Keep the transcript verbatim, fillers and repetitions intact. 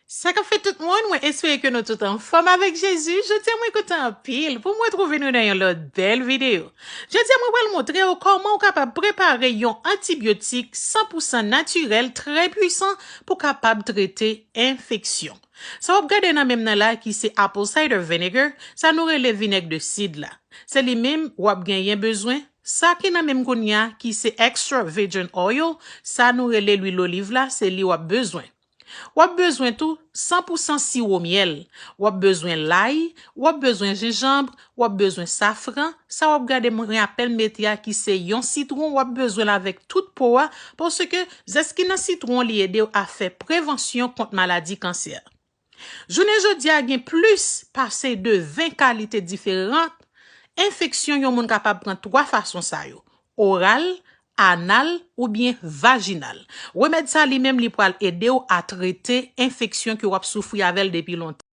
Sa k ap fèt tout moun, mwen espere ke nou tout anfòm avèk Jezi. Jodi a mwen kontan anpil pou mwen twouve nou nan yon lòt bèl videyo. Jodi a mwen pral montre w kòman w kapab prepare yon antibyotik san pou san natirèl trè pwisan pou kapab trete enfeksyon. Sa w ap gade nan men m nan la ki se apple cider vinegar, sa nou rele vinèg de sid la. Se li menm w ap genyen bezwen. Sa ki nan men m kounye a ki se extra virgin oil, sa nou rele lwil oliv la, se li w ap bezwen. W ap bezwen tou san pou san siwo myèl. W ap bezwen lay, w ap bezwen jenjanm, w ap bezwen safran. Sa w ap gade mwen apèn mete a ki se yon sitwon, w ap bezwen l avèk tout po a, paske zès ki nan sitwon li ede w a fè prevansyon kont maladi kansè. Jounen jodi a gen plis pase de ven kalite diferan enfeksyon yon moun kapab pran twa fason sa yo, oral, anal oubyen vajinal. Remèd sa li menm li pral ede w a trete enfeksyon ke w ap soufri avè l depi lontan.